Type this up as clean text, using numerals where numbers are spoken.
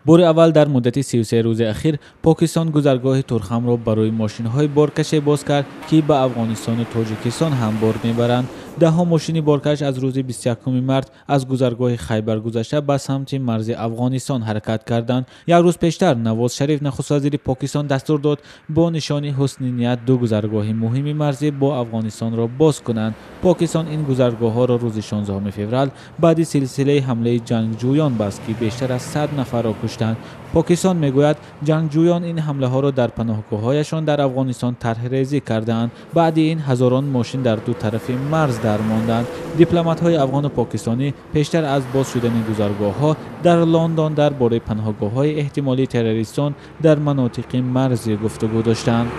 Бори аввал дар муддати 33 рӯзи ахир Покистон гузаргоҳи Турхамро барои мошинҳои боркаше боз кард, ки ба Афғонистону Тоҷикистон ҳам бор мебаранд. Даҳҳо мошини боркаш аз рӯзи 21 март аз гузаргоҳи Хайбар гузашта ба самти марзи Афғонистон ҳаракат карданд. Як рӯз пештар Навоз Шариф, нахуствазири Покистон, дастур дод бо нишони ҳусни ният ду гузаргоҳи муҳими марзӣ бо Афғонистонро боз кунанд. Покистон ин гузаргоҳҳоро рӯзи 16 феврал баъди силсилаи ҳамлаи ҷангҷӯён баст, ки бештар аз 100 нафарро куштанд. Покистон мегӯяд, ҷангҷӯён ин ҳамлаҳоро дар паноҳгоҳҳояшон дар Афғонистон тарҳрезӣ кардаанд. Баъди ин ҳазорон мошин дар ду тарафи марз дармонданд. Дипломатҳои афғону покистонӣ пештар аз боз шудани гузаргоҳҳо дар Лондон дар бораи паноҳгоҳҳои эҳтимолии террористон дар манотиқи марзӣ гуфтугӯ доштанд.